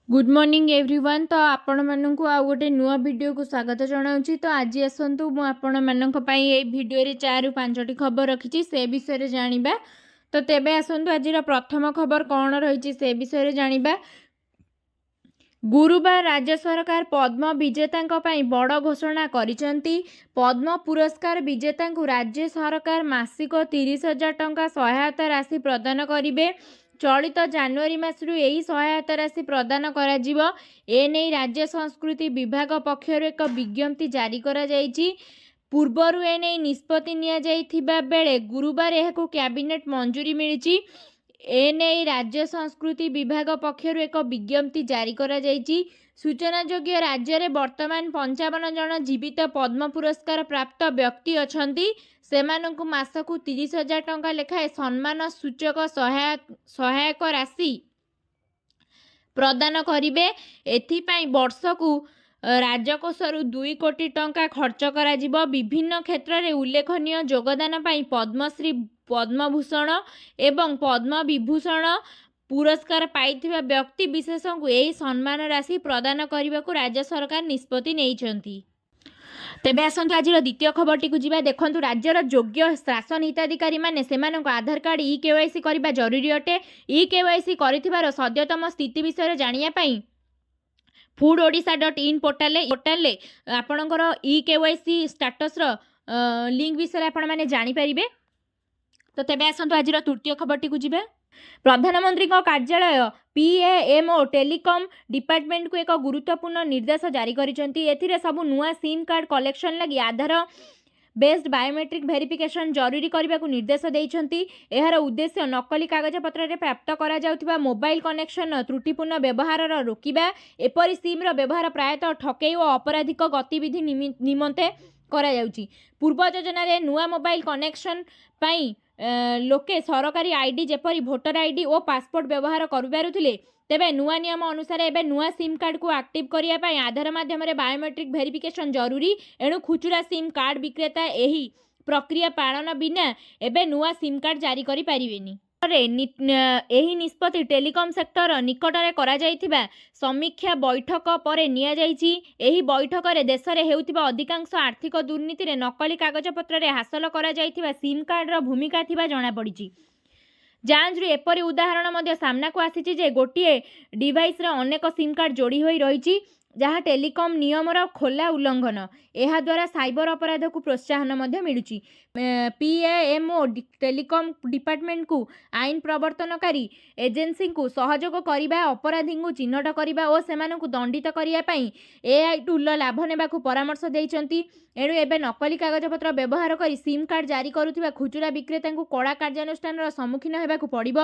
Good morning everyone. ତ ଆପଣମାନଙ୍କୁ ଆଉ ଗୋଟେ ନୂଆ ଭିଡ଼ିଓକୁ ସ୍ୱାଗତ ଜଣାଉଛି। ତ ଆଜି ଆସନ୍ତୁ, ମୁଁ ଆପଣମାନଙ୍କ ପାଇଁ ଏଇ ଭିଡ଼ିଓରେ ଚାରିରୁ ପାଞ୍ଚଟି ଖବର ରଖିଛି, ସେ ବିଷୟରେ ଜାଣିବା। ତ ତେବେ ଆସନ୍ତୁ, ଆଜିର ପ୍ରଥମ ଖବର କ'ଣ ରହିଛି ସେ ବିଷୟରେ ଜାଣିବା। ଗୁରୁବାର ରାଜ୍ୟ ସରକାର ପଦ୍ମ ବିଜେତାଙ୍କ ପାଇଁ ବଡ଼ ଘୋଷଣା କରିଛନ୍ତି। ପଦ୍ମ ପୁରସ୍କାର ବିଜେତାଙ୍କୁ ରାଜ୍ୟ ସରକାର ମାସିକ 30,000 ଟଙ୍କା ସହାୟତା ରାଶି ପ୍ରଦାନ କରିବେ। ଚଳିତ ଜାନୁଆରୀ ମାସରୁ ଏହି ସହାୟତା ରାଶି ପ୍ରଦାନ କରାଯିବ। ଏନେଇ ରାଜ୍ୟ ସଂସ୍କୃତି ବିଭାଗ ପକ୍ଷରୁ ଏକ ବିଜ୍ଞପ୍ତି ଜାରି କରାଯାଇଛି। ପୂର୍ବରୁ ଏନେଇ ନିଷ୍ପତ୍ତି ନିଆଯାଇଥିବା ବେଳେ ଗୁରୁବାର ଏହାକୁ କ୍ୟାବିନେଟ୍ ମଞ୍ଜୁରୀ ମିଳିଛି। ଏନେଇ ରାଜ୍ୟ ସଂସ୍କୃତି ବିଭାଗ ପକ୍ଷରୁ ଏକ ବିଜ୍ଞପ୍ତି ଜାରି କରାଯାଇଛି। ସୂଚନାଯୋଗ୍ୟ, ରାଜ୍ୟରେ ବର୍ତ୍ତମାନ 55 ଜଣ ଜୀବିତ ପଦ୍ମ ପୁରସ୍କାର ପ୍ରାପ୍ତ ବ୍ୟକ୍ତି ଅଛନ୍ତି। ସେମାନଙ୍କୁ ମାସକୁ 30,000 ଟଙ୍କା ଲେଖାଏଁ ସମ୍ମାନ ସୂଚକ ସହାୟକ ରାଶି ପ୍ରଦାନ କରିବେ। ଏଥିପାଇଁ ବର୍ଷକୁ ରାଜକୋଷରୁ 2 କୋଟି ଟଙ୍କା ଖର୍ଚ୍ଚ କରାଯିବ। ବିଭିନ୍ନ କ୍ଷେତ୍ରରେ ଉଲ୍ଲେଖନୀୟ ଯୋଗଦାନ ପାଇଁ ପଦ୍ମଶ୍ରୀ, ପଦ୍ମଭୂଷଣ ଏବଂ ପଦ୍ମବିଭୂଷଣ ପୁରସ୍କାର ପାଇଥିବା ବ୍ୟକ୍ତି ବିଶେଷଙ୍କୁ ଏହି ସମ୍ମାନ ରାଶି ପ୍ରଦାନ କରିବାକୁ ରାଜ୍ୟ ସରକାର ନିଷ୍ପତ୍ତି ନେଇଛନ୍ତି। ତେବେ ଆସନ୍ତୁ, ଆଜିର ଦ୍ୱିତୀୟ ଖବରଟିକୁ ଯିବା। ଦେଖନ୍ତୁ, ରାଜ୍ୟର ଯୋଗ୍ୟ ରାସନ ହିତାଧିକାରୀମାନେ ସେମାନଙ୍କ ଆଧାର କାର୍ଡ଼ ଇ କେୱାଇସି କରିବା ଜରୁରୀ ଅଟେ। ଇ କେୱାଇସି କରିଥିବାର ସଦ୍ୟତମ ସ୍ଥିତି ବିଷୟରେ ଜାଣିବା ପାଇଁ foododisha.in ପୋର୍ଟାଲରେ ଆପଣଙ୍କର ଇ କେୱାଇସି ଷ୍ଟାଟସ୍ର ଲିଙ୍କ ବିଷୟରେ ଆପଣମାନେ ଜାଣିପାରିବେ। ତ ତେବେ ଆସନ୍ତୁ, ଆଜିର ତୃତୀୟ ଖବରଟିକୁ ଯିବା। ପ୍ରଧାନମନ୍ତ୍ରୀଙ୍କ କାର୍ଯ୍ୟାଳୟ ପିଏଏମ୍ଓ ଟେଲିକମ୍ ଡିପାର୍ଟମେଣ୍ଟକୁ ଏକ ଗୁରୁତ୍ୱପୂର୍ଣ୍ଣ ନିର୍ଦ୍ଦେଶ ଜାରି କରିଛନ୍ତି। ଏଥିରେ ସବୁ ନୂଆ ସିମ୍ କାର୍ଡ଼ କଲେକ୍ସନ୍ ଲାଗି ଆଧାର ବେସ୍ଡ ବାୟୋମେଟ୍ରିକ୍ ଭେରିଫିକେସନ୍ ଜରୁରୀ କରିବାକୁ ନିର୍ଦ୍ଦେଶ ଦେଇଛନ୍ତି। ଏହାର ଉଦ୍ଦେଶ୍ୟ ନକଲି କାଗଜପତ୍ରରେ ପ୍ରାପ୍ତ କରାଯାଉଥିବା ମୋବାଇଲ କନେକ୍ସନର ତ୍ରୁଟିପୂର୍ଣ୍ଣ ବ୍ୟବହାରର ରୋକିବା। ଏପରି ସିମ୍ର ବ୍ୟବହାର ପ୍ରାୟତଃ ଠକେଇ ଓ ଅପରାଧିକ ଗତିବିଧି ନିମନ୍ତେ କରାଯାଉଛି। ପୂର୍ବ ଯୋଜନାରେ ନୂଆ ମୋବାଇଲ କନେକ୍ସନ୍ ପାଇଁ ଲୋକେ ସରକାରୀ ଆଇଡି, ଯେପରି ଭୋଟର ଆଇଡି ଓ ପାସପୋର୍ଟ ବ୍ୟବହାର କରିପାରୁଥିଲେ। ତେବେ ନୂଆ ନିୟମ ଅନୁସାରେ ଏବେ ନୂଆ ସିମ୍ କାର୍ଡ଼କୁ ଆକ୍ଟିଭ୍ କରିବା ପାଇଁ ଆଧାର ମାଧ୍ୟମରେ ବାୟୋମେଟ୍ରିକ୍ ଭେରିଫିକେସନ୍ ଜରୁରୀ। ଏଣୁ ଖୁଚୁରା ସିମ୍ କାର୍ଡ଼ ବିକ୍ରେତା ଏହି ପ୍ରକ୍ରିୟା ପାଳନ ବିନା ଏବେ ନୂଆ ସିମ୍ କାର୍ଡ଼ ଜାରି କରିପାରିବେନି। ଏହି ନିଷ୍ପତ୍ତି ଟେଲିକମ୍ ସେକ୍ଟର ନିକଟରେ କରାଯାଇଥିବା ସମୀକ୍ଷା ବୈଠକ ପରେ ନିଆଯାଇଛି। ଏହି ବୈଠକରେ ଦେଶରେ ହେଉଥିବା ଅଧିକାଂଶ ଆର୍ଥିକ ଦୁର୍ନୀତିରେ ନକଲି କାଗଜପତ୍ରରେ ହାସଲ କରାଯାଇଥିବା ସିମ୍ କାର୍ଡ଼ର ଭୂମିକା ଥିବା ଜଣାପଡ଼ିଛି। ଯାଞ୍ଚରୁ ଏପରି ଉଦାହରଣ ମଧ୍ୟ ସାମ୍ନାକୁ ଆସିଛି ଯେ ଗୋଟିଏ ଡିଭାଇସରେ ଅନେକ ସିମ୍ କାର୍ଡ଼ ଯୋଡ଼ି ହୋଇ ରହିଛି, ଯାହା ଟେଲିକମ୍ ନିୟମର ଖୋଲା ଉଲ୍ଲଂଘନ। ଏହାଦ୍ୱାରା ସାଇବର ଅପରାଧକୁ ପ୍ରୋତ୍ସାହନ ମଧ୍ୟ ମିଳୁଛି। ପିଏଏମ୍ଓ ଟେଲିକମ୍ ଡିପାର୍ଟମେଣ୍ଟକୁ ଆଇନ ପ୍ରବର୍ତ୍ତନକାରୀ ଏଜେନ୍ସିଙ୍କୁ ସହଯୋଗ କରିବା, ଅପରାଧୀଙ୍କୁ ଚିହ୍ନଟ କରିବା ଓ ସେମାନଙ୍କୁ ଦଣ୍ଡିତ କରିବା ପାଇଁ ଏଆଇ ଟୁଲ୍ର ଲାଭ ନେବାକୁ ପରାମର୍ଶ ଦେଇଛନ୍ତି। ଏଣୁ ଏବେ ନକଲି କାଗଜପତ୍ର ବ୍ୟବହାର କରି ସିମ୍ କାର୍ଡ଼ ଜାରି କରୁଥିବା ଖୁଚୁରା ବିକ୍ରେତାଙ୍କୁ କଡ଼ା କାର୍ଯ୍ୟାନୁଷ୍ଠାନର ସମ୍ମୁଖୀନ ହେବାକୁ ପଡ଼ିବ।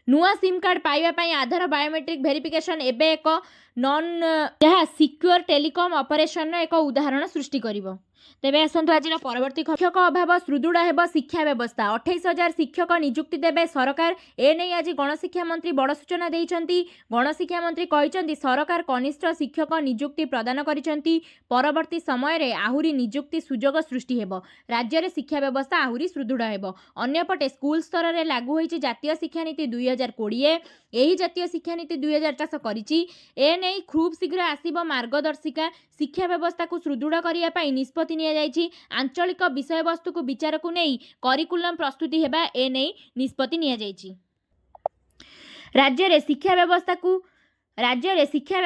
ନୂଆ ସିମ୍ କାର୍ଡ଼ ପାଇବା ପାଇଁ ଆଧାର ବାୟୋମେଟ୍ରିକ୍ ଭେରିଫିକେସନ୍ ଏବେ ଏକ ନନ୍ ଯାହା ସିକ୍ୟୁର ଟେଲିକମ୍ ଅପରେସନର ଏକ ଉଦାହରଣ ସୃଷ୍ଟି କରିବ। ତେବେ ଆସନ୍ତୁ, ଆଜିର ପରବର୍ତ୍ତୀ। ଶିକ୍ଷକ ଅଭାବ, ସୁଦୃଢ଼ ହେବ ଶିକ୍ଷା ବ୍ୟବସ୍ଥା। 28,000 ଶିକ୍ଷକ ନିଯୁକ୍ତି ଦେବେ ସରକାର। ଏନେଇ ଆଜି ଗଣଶିକ୍ଷା ମନ୍ତ୍ରୀ ବଡ଼ ସୂଚନା ଦେଇଛନ୍ତି। ଗଣଶିକ୍ଷା ମନ୍ତ୍ରୀ କହିଛନ୍ତି, ସରକାର କନିଷ୍ଠ ଶିକ୍ଷକ ନିଯୁକ୍ତି ପ୍ରଦାନ କରିଛନ୍ତି। ପରବର୍ତ୍ତୀ ସମୟରେ ଆହୁରି ନିଯୁକ୍ତି ସୁଯୋଗ ସୃଷ୍ଟି ହେବ। ରାଜ୍ୟରେ ଶିକ୍ଷା ବ୍ୟବସ୍ଥା ଆହୁରି ସୁଦୃଢ଼ ହେବ। ଅନ୍ୟପଟେ ସ୍କୁଲ ସ୍ତରରେ ଲାଗୁ ହୋଇଛି ଜାତୀୟ ଶିକ୍ଷାନୀତି 2020। ଏହି ଜାତୀୟ ଶିକ୍ଷାନୀତି 2000 ଚାଷ କରିଛି। ଏନେଇ ଖୁବ୍ ଶୀଘ୍ର ଆସିବ ମାର୍ଗଦର୍ଶିକା। ଶିକ୍ଷା ବ୍ୟବସ୍ଥାକୁ ସୁଦୃଢ଼ କରିବା ପାଇଁ ନିଷ୍ପତ୍ତି ନିଆଯାଇଛି। ଆଞ୍ଚଳିକ ବିଷୟବସ୍ତୁକୁ ବିଚାରକୁ ନେଇ କରିକୁଲମ୍ ପ୍ରସ୍ତୁତି ହେବା ଏନେଇ ନିଷ୍ପତ୍ତି ନିଆଯାଇଛି। ରାଜ୍ୟରେ ଶିକ୍ଷା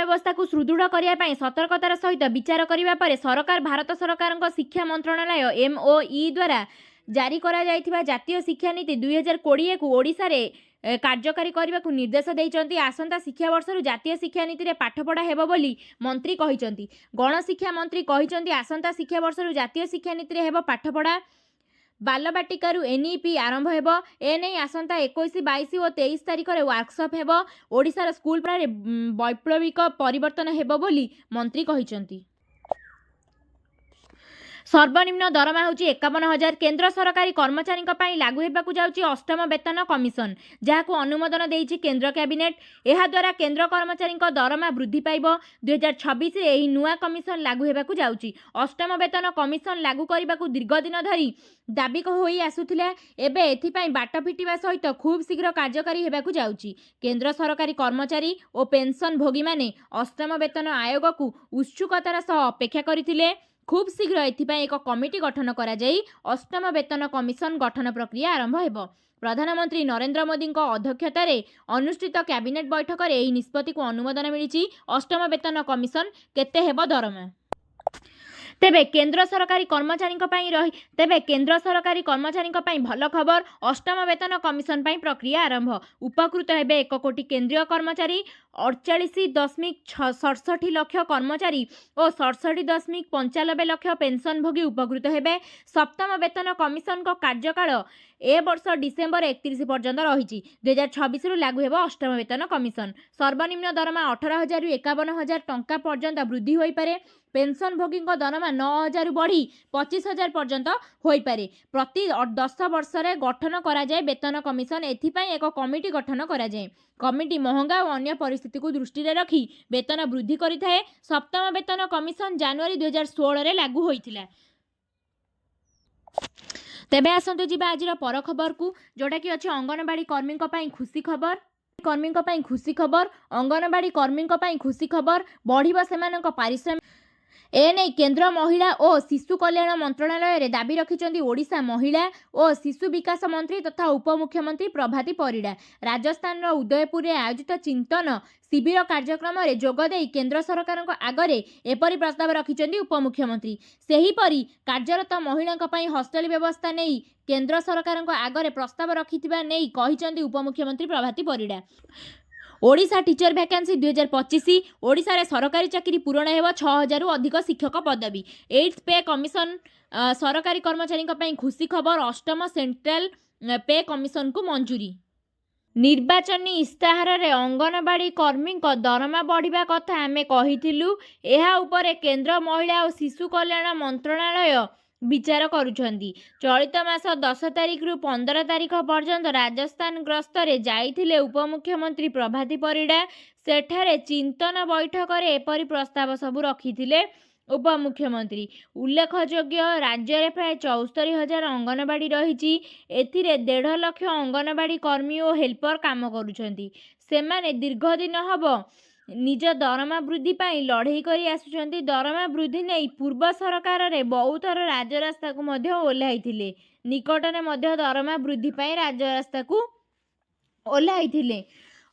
ବ୍ୟବସ୍ଥାକୁ ସୁଦୃଢ଼ କରିବା ପାଇଁ ସତର୍କତାର ସହିତ ବିଚାର କରିବା ପରେ ସରକାର ଭାରତ ସରକାରଙ୍କ ଶିକ୍ଷା ମନ୍ତ୍ରଣାଳୟ ଏମ୍ଓଇ ଦ୍ୱାରା ଜାରି କରାଯାଇଥିବା ଜାତୀୟ ଶିକ୍ଷାନୀତି 2020କୁ ଓଡ଼ିଶାରେ କାର୍ଯ୍ୟକାରୀ କରିବାକୁ ନିର୍ଦ୍ଦେଶ ଦେଇଛନ୍ତି। ଆସନ୍ତା ଶିକ୍ଷାବର୍ଷରୁ ଜାତୀୟ ଶିକ୍ଷାନୀତିରେ ପାଠପଢ଼ା ହେବ ବୋଲି ମନ୍ତ୍ରୀ କହିଛନ୍ତି। ଗଣଶିକ୍ଷା ମନ୍ତ୍ରୀ କହିଛନ୍ତି, ଆସନ୍ତା ଶିକ୍ଷାବର୍ଷରୁ ଜାତୀୟ ଶିକ୍ଷାନୀତିରେ ହେବ ପାଠପଢ଼ା। ବାଲବାଟିକାରୁ ଏନ୍ଇପି ଆରମ୍ଭ ହେବ। ଏନେଇ ଆସନ୍ତା 21, 22 ଓ 23 ତାରିଖରେ ୱାର୍କସପ୍ ହେବ। ଓଡ଼ିଶାର ସ୍କୁଲ ପଢ଼ାରେ ବୈପ୍ଳବିକ ପରିବର୍ତ୍ତନ ହେବ ବୋଲି ମନ୍ତ୍ରୀ କହିଛନ୍ତି। ସର୍ବନିମ୍ନ ଦରମା ହେଉଛି 51,000। କେନ୍ଦ୍ର ସରକାରୀ କର୍ମଚାରୀଙ୍କ ପାଇଁ ଲାଗୁ ହେବାକୁ ଯାଉଛି ଅଷ୍ଟମ ବେତନ କମିଶନ, ଯାହାକୁ ଅନୁମୋଦନ ଦେଇଛି କେନ୍ଦ୍ର କ୍ୟାବିନେଟ୍। ଏହାଦ୍ୱାରା କେନ୍ଦ୍ର କର୍ମଚାରୀଙ୍କ ଦରମା ବୃଦ୍ଧି ପାଇବ। 2026ରେ ଏହି ନୂଆ କମିଶନ ଲାଗୁ ହେବାକୁ ଯାଉଛି। ଅଷ୍ଟମ ବେତନ କମିଶନ ଲାଗୁ କରିବାକୁ ଦୀର୍ଘ ଦିନ ଧରି ଦାବି ହୋଇ ଆସୁଥିଲା। ଏବେ ଏଥିପାଇଁ ବାଟ ଫିଟିବା ସହିତ ଖୁବ୍ ଶୀଘ୍ର କାର୍ଯ୍ୟକାରୀ ହେବାକୁ ଯାଉଛି। କେନ୍ଦ୍ର ସରକାରୀ କର୍ମଚାରୀ ଓ ପେନ୍ସନଭୋଗୀମାନେ ଅଷ୍ଟମ ବେତନ ଆୟୋଗକୁ ଉତ୍ସୁକତାର ସହ ଅପେକ୍ଷା କରିଥିଲେ। ଖୁବ୍ ଶୀଘ୍ର ଏଥିପାଇଁ ଏକ କମିଟି ଗଠନ କରାଯାଇ ଅଷ୍ଟମ ବେତନ କମିଶନ ଗଠନ ପ୍ରକ୍ରିୟା ଆରମ୍ଭ ହେବ। ପ୍ରଧାନମନ୍ତ୍ରୀ ନରେନ୍ଦ୍ର ମୋଦିଙ୍କ ଅଧ୍ୟକ୍ଷତାରେ ଅନୁଷ୍ଠିତ କ୍ୟାବିନେଟ୍ ବୈଠକରେ ଏହି ନିଷ୍ପତ୍ତିକୁ ଅନୁମୋଦନ ମିଳିଛି। ଅଷ୍ଟମ ବେତନ କମିଶନ, କେତେ ହେବ ଦରମା? ତେବେ କେନ୍ଦ୍ର ସରକାରୀ କର୍ମଚାରୀଙ୍କ ପାଇଁ ଭଲ ଖବର। ଅଷ୍ଟମ ବେତନ କମିଶନ ପାଇଁ ପ୍ରକ୍ରିୟା ଆରମ୍ଭ। ଉପକୃତ ହେବେ 1 କୋଟି କେନ୍ଦ୍ରୀୟ କର୍ମଚାରୀ। 48.67 ଲକ୍ଷ କର୍ମଚାରୀ ଓ 67.95 ଲକ୍ଷ ପେନ୍ସନଭୋଗୀ ଉପକୃତ ହେବେ। ସପ୍ତମ ବେତନ କମିଶନଙ୍କ କାର୍ଯ୍ୟକାଳ ଏ ବର୍ଷ ଡିସେମ୍ବର 31 ପର୍ଯ୍ୟନ୍ତ ରହିଛି। 2026ରୁ ଲାଗୁ ହେବ ଅଷ୍ଟମ ବେତନ କମିଶନ। ସର୍ବନିମ୍ନ ଦରମା 18,000ରୁ 51,000 ଟଙ୍କା ପର୍ଯ୍ୟନ୍ତ ବୃଦ୍ଧି ହୋଇପାରେ। ପେନ୍ସନଭୋଗୀଙ୍କ ଦରମା 9,000ରୁ ବଢ଼ି 25,000 ପର୍ଯ୍ୟନ୍ତ ହୋଇପାରେ। ପ୍ରତି 10 ବର୍ଷରେ ଗଠନ କରାଯାଏ ବେତନ କମିଶନ। ଏଥିପାଇଁ ଏକ କମିଟି ଗଠନ କରାଯାଏ। କମିଟି ମହଙ୍ଗା ଓ ଅନ୍ୟ ପରିସ୍ଥିତିକୁ ଦୃଷ୍ଟିରେ ରଖି ବେତନ ବୃଦ୍ଧି କରିଥାଏ। ସପ୍ତମ ବେତନ କମିଶନ ଜାନୁଆରୀ 2016ରେ ଲାଗୁ ହୋଇଥିଲା। ତେବେ ଆସନ୍ତୁ ଯିବା ଆଜିର ପର ଖବରକୁ, ଯେଉଁଟାକି ଅଛି ଅଙ୍ଗନବାଡ଼ି କର୍ମୀଙ୍କ ପାଇଁ ଖୁସି ଖବର। କର୍ମୀଙ୍କ ପାଇଁ ଖୁସି ଖବର। ଅଙ୍ଗନବାଡ଼ି କର୍ମୀଙ୍କ ପାଇଁ ଖୁସି ଖବର। ବଢ଼ିବ ସେମାନଙ୍କ ପାରିଶ୍ରମିକ। ଏନେଇ କେନ୍ଦ୍ର ମହିଳା ଓ ଶିଶୁ କଲ୍ୟାଣ ମନ୍ତ୍ରଣାଳୟରେ ଦାବି ରଖିଛନ୍ତି ଓଡ଼ିଶା ମହିଳା ଓ ଶିଶୁ ବିକାଶ ମନ୍ତ୍ରୀ ତଥା ଉପମୁଖ୍ୟମନ୍ତ୍ରୀ ପ୍ରଭାତୀ ପରିଡ଼ା। ରାଜସ୍ଥାନର ଉଦୟପୁରରେ ଆୟୋଜିତ ଚିନ୍ତନ ଶିବିର କାର୍ଯ୍ୟକ୍ରମରେ ଯୋଗଦେଇ କେନ୍ଦ୍ର ସରକାରଙ୍କ ଆଗରେ ଏପରି ପ୍ରସ୍ତାବ ରଖିଛନ୍ତି ଉପମୁଖ୍ୟମନ୍ତ୍ରୀ। ସେହିପରି କାର୍ଯ୍ୟରତ ମହିଳାଙ୍କ ପାଇଁ ହଷ୍ଟେଲ ବ୍ୟବସ୍ଥା ନେଇ କେନ୍ଦ୍ର ସରକାରଙ୍କ ଆଗରେ ପ୍ରସ୍ତାବ ରଖିଥିବା ନେଇ କହିଛନ୍ତି ଉପମୁଖ୍ୟମନ୍ତ୍ରୀ ପ୍ରଭାତୀ ପରିଡ଼ା। Odisha teacher vacancy 2025। ଓଡ଼ିଶାରେ ସରକାରୀ ଚାକିରି ପୂରଣ ହେବ 6000ରୁ ଅଧିକ ଶିକ୍ଷକ ପଦବୀ। ଏଇଟ୍ ପେ କମିଶନ, ସରକାରୀ କର୍ମଚାରୀଙ୍କ ପାଇଁ ଖୁସି ଖବର। ଅଷ୍ଟମ ସେଣ୍ଟ୍ରାଲ ପେ କମିଶନକୁ ମଞ୍ଜୁରୀ। ନିର୍ବାଚନୀ ଇସ୍ତାହାରରେ ଅଙ୍ଗନବାଡ଼ି କର୍ମୀଙ୍କ ଦରମା ବଢ଼ିବା କଥା ଆମେ କହିଥିଲୁ। ଏହା ଉପରେ କେନ୍ଦ୍ର ମହିଳା ଓ ଶିଶୁ କଲ୍ୟାଣ ମନ୍ତ୍ରଣାଳୟ ବିଚାର କରୁଛନ୍ତି। ଚଳିତ ମାସ 10 ତାରିଖରୁ 15 ତାରିଖ ପର୍ଯ୍ୟନ୍ତ ରାଜସ୍ଥାନ ଗସ୍ତରେ ଯାଇଥିଲେ ଉପମୁଖ୍ୟମନ୍ତ୍ରୀ ପ୍ରଭାତୀ ପରିଡ଼ା। ସେଠାରେ ଚିନ୍ତନ ବୈଠକରେ ଏପରି ପ୍ରସ୍ତାବ ସବୁ ରଖିଥିଲେ ଉପମୁଖ୍ୟମନ୍ତ୍ରୀ। ଉଲ୍ଲେଖଯୋଗ୍ୟ, ରାଜ୍ୟରେ ପ୍ରାୟ 74,000 ଅଙ୍ଗନବାଡ଼ି ରହିଛି। ଏଥିରେ 1.5 ଲକ୍ଷ ଅଙ୍ଗନବାଡ଼ି କର୍ମୀ ଓ ହେଲ୍ପର କାମ କରୁଛନ୍ତି। ସେମାନେ ଦୀର୍ଘ ଦିନ ହେବ ନିଜ ଦରମା ବୃଦ୍ଧି ପାଇଁ ଲଢ଼େଇ କରି ଆସୁଛନ୍ତି। ଦରମା ବୃଦ୍ଧି ନେଇ ପୂର୍ବ ସରକାରରେ ବହୁଥର ରାଜରାସ୍ତାକୁ ମଧ୍ୟ ଓହ୍ଲାଇଥିଲେ। ନିକଟରେ ମଧ୍ୟ ଦରମା ବୃଦ୍ଧି ପାଇଁ ରାଜରାସ୍ତାକୁ ଓହ୍ଲାଇଥିଲେ।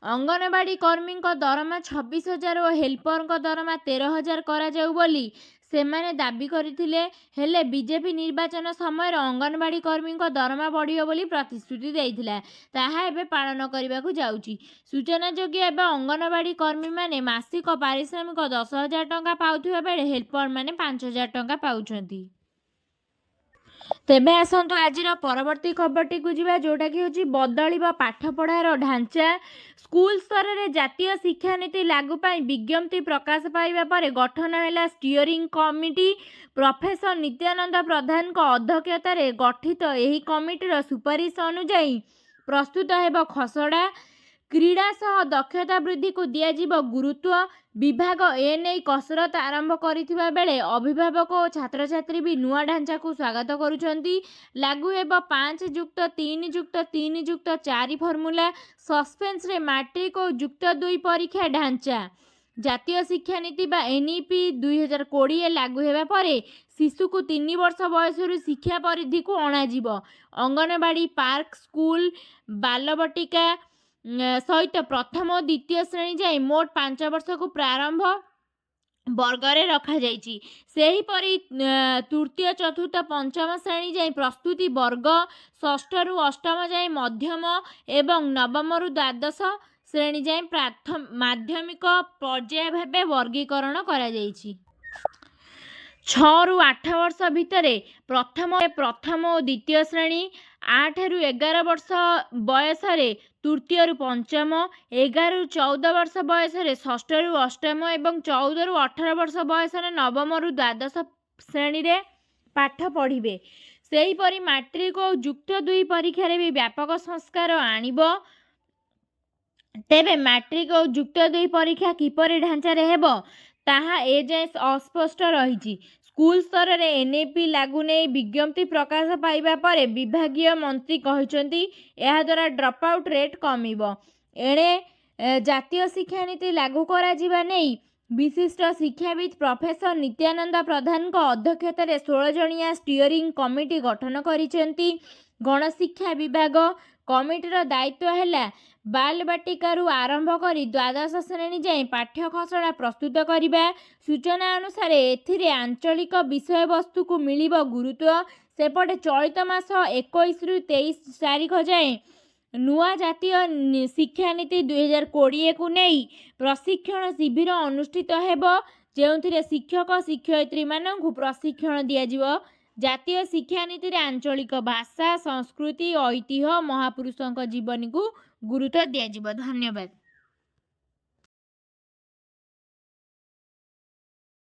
ଅଙ୍ଗନବାଡ଼ି କର୍ମୀଙ୍କ ଦରମା 26,000 ଓ ହେଲ୍ପରଙ୍କ ଦରମା 13,000 କରାଯାଉ ବୋଲି ସେମାନେ ଦାବି କରିଥିଲେ। ହେଲେ ବିଜେପି ନିର୍ବାଚନ ସମୟରେ ଅଙ୍ଗନବାଡ଼ି କର୍ମୀଙ୍କ ଦରମା ବଢ଼ିବ ବୋଲି ପ୍ରତିଶ୍ରୁତି ଦେଇଥିଲା, ତାହା ଏବେ ପାଳନ କରିବାକୁ ଯାଉଛି। ସୂଚନାଯୋଗ୍ୟ, ଏବେ ଅଙ୍ଗନବାଡ଼ି କର୍ମୀମାନେ ମାସିକ ପାରିଶ୍ରମିକ 10,000 ଟଙ୍କା ପାଉଥିବା ବେଳେ ହେଲ୍ପରମାନେ 5,000 ଟଙ୍କା ପାଉଛନ୍ତି। ତେବେ ଆସନ୍ତୁ ଆଜିର ପରବର୍ତ୍ତୀ ଖବରଟିକୁ ଯିବା, ଯେଉଁଟାକି ହେଉଛି ବଦଳିବ ପାଠପଢ଼ାର ଢାଞ୍ଚା। ସ୍କୁଲ ସ୍ତରରେ ଜାତୀୟ ଶିକ୍ଷାନୀତି ଲାଗୁ ପାଇଁ ବିଜ୍ଞପ୍ତି ପ୍ରକାଶ ପାଇବା ପରେ ଗଠନ ହେଲା ଷ୍ଟିଅରିଂ କମିଟି। ପ୍ରଫେସର ନିତ୍ୟାନନ୍ଦ ପ୍ରଧାନଙ୍କ ଅଧ୍ୟକ୍ଷତାରେ ଗଠିତ ଏହି କମିଟିର ସୁପାରିଶ ଅନୁଯାୟୀ ପ୍ରସ୍ତୁତ ହେବ ଖସଡ଼ା। କ୍ରୀଡ଼ା ସହ ଦକ୍ଷତା ବୃଦ୍ଧିକୁ ଦିଆଯିବ ଗୁରୁତ୍ୱ। ବିଭାଗ ଏନେଇ କସରତ ଆରମ୍ଭ କରିଥିବା ବେଳେ ଅଭିଭାବକ ଓ ଛାତ୍ରଛାତ୍ରୀ ବି ନୂଆ ଢାଞ୍ଚାକୁ ସ୍ୱାଗତ କରୁଛନ୍ତି। ଲାଗୁ ହେବ 5+3+3+4 ଫର୍ମୁଲା। ସସ୍ପେନ୍ସରେ ମାଟ୍ରିକ ଓ ଯୁକ୍ତ 2 ପରୀକ୍ଷା ଢାଞ୍ଚା। ଜାତୀୟ ଶିକ୍ଷାନୀତି ବା ଏନ୍ଇପି 2020 ଲାଗୁ ହେବା ପରେ ଶିଶୁକୁ 3 ବର୍ଷ ବୟସରୁ ଶିକ୍ଷା ପରିଧିକୁ ଅଣାଯିବ। ଅଙ୍ଗନବାଡ଼ି, ପାର୍କ ସ୍କୁଲ, ବାଲବାଟିକା ସହିତ ପ୍ରଥମ ଓ ଦ୍ୱିତୀୟ ଶ୍ରେଣୀ ଯାଏଁ ମୋଟ 5 ବର୍ଷକୁ ପ୍ରାରମ୍ଭ ବର୍ଗରେ ରଖାଯାଇଛି। ସେହିପରି ତୃତୀୟ, ଚତୁର୍ଥ, ପଞ୍ଚମ ଶ୍ରେଣୀ ଯାଏଁ ପ୍ରସ୍ତୁତି ବର୍ଗ, ଷଷ୍ଠରୁ ଅଷ୍ଟମ ଯାଏଁ ମଧ୍ୟମ ଏବଂ ନବମରୁ ଦ୍ୱାଦଶ ଶ୍ରେଣୀ ଯାଏଁ ମାଧ୍ୟମିକ ପର୍ଯ୍ୟାୟ ଭାବେ ବର୍ଗୀକରଣ କରାଯାଇଛି। 6ରୁ 8 ବର୍ଷ ଭିତରେ ପ୍ରଥମ ଓ ଦ୍ୱିତୀୟ ଶ୍ରେଣୀ, 8ରୁ 11 ବର୍ଷ ବୟସରେ ତୃତୀୟରୁ ପଞ୍ଚମ, 11ରୁ 14 ବର୍ଷ ବୟସରେ ଷଷ୍ଠରୁ ଅଷ୍ଟମ ଏବଂ 14ରୁ 18 ବର୍ଷ ବୟସରେ ନବମରୁ ଦ୍ୱାଦଶ ଶ୍ରେଣୀରେ ପାଠ ପଢ଼ିବେ। ସେହିପରି ମାଟ୍ରିକ ଓ ଯୁକ୍ତ ଦୁଇ ପରୀକ୍ଷାରେ ବି ବ୍ୟାପକ ସଂସ୍କାର ଆଣିବ। ତେବେ ମାଟ୍ରିକ ଓ ଯୁକ୍ତ ଦୁଇ ପରୀକ୍ଷା କିପରି ଢାଞ୍ଚାରେ ହେବ, ତାହା ଏଯାଏଁ ଅସ୍ପଷ୍ଟ ରହିଛି। ସ୍କୁଲ ସ୍ତରରେ ଏନ୍ଇପି ଲାଗୁ ନେଇ ବିଜ୍ଞପ୍ତି ପ୍ରକାଶ ପାଇବା ପରେ ବିଭାଗୀୟ ମନ୍ତ୍ରୀ କହିଛନ୍ତି, ଏହାଦ୍ୱାରା ଡ୍ରପ୍ ଆଉଟ୍ ରେଟ୍ କମିବ। ଏଣେ ଜାତୀୟ ଶିକ୍ଷାନୀତି ଲାଗୁ କରାଯିବା ନେଇ ବିଶିଷ୍ଟ ଶିକ୍ଷାବିତ୍ ପ୍ରଫେସର ନିତ୍ୟାନନ୍ଦ ପ୍ରଧାନଙ୍କ ଅଧ୍ୟକ୍ଷତାରେ 16 ଜଣିଆ ଷ୍ଟିଅରିଂ କମିଟି ଗଠନ କରିଛନ୍ତି ଗଣଶିକ୍ଷା ବିଭାଗ। କମିଟିର ଦାୟିତ୍ୱ ହେଲା ବାଲବାଟିକାରୁ ଆରମ୍ଭ କରି ଦ୍ୱାଦଶ ଶ୍ରେଣୀ ଯାଏଁ ପାଠ୍ୟ ଖସଡ଼ା ପ୍ରସ୍ତୁତ କରିବା। ସୂଚନା ଅନୁସାରେ, ଏଥିରେ ଆଞ୍ଚଳିକ ବିଷୟବସ୍ତୁକୁ ମିଳିବ ଗୁରୁତ୍ୱ। ସେପଟେ ଚଳିତ ମାସ 21ରୁ 23 ତାରିଖ ଯାଏଁ ନୂଆ ଜାତୀୟ ଶିକ୍ଷାନୀତି 2020କୁ ନେଇ ପ୍ରଶିକ୍ଷଣ ଶିବିର ଅନୁଷ୍ଠିତ ହେବ, ଯେଉଁଥିରେ ଶିକ୍ଷକ ଶିକ୍ଷୟିତ୍ରୀମାନଙ୍କୁ ପ୍ରଶିକ୍ଷଣ ଦିଆଯିବ। ଜାତୀୟ ଶିକ୍ଷାନୀତିରେ ଆଞ୍ଚଳିକ ଭାଷା, ସଂସ୍କୃତି, ଐତିହ୍ୟ, ମହାପୁରୁଷଙ୍କ ଜୀବନୀକୁ ଗୁରୁତ୍ୱ ଦିଆଯିବ। ଧନ୍ୟବାଦ।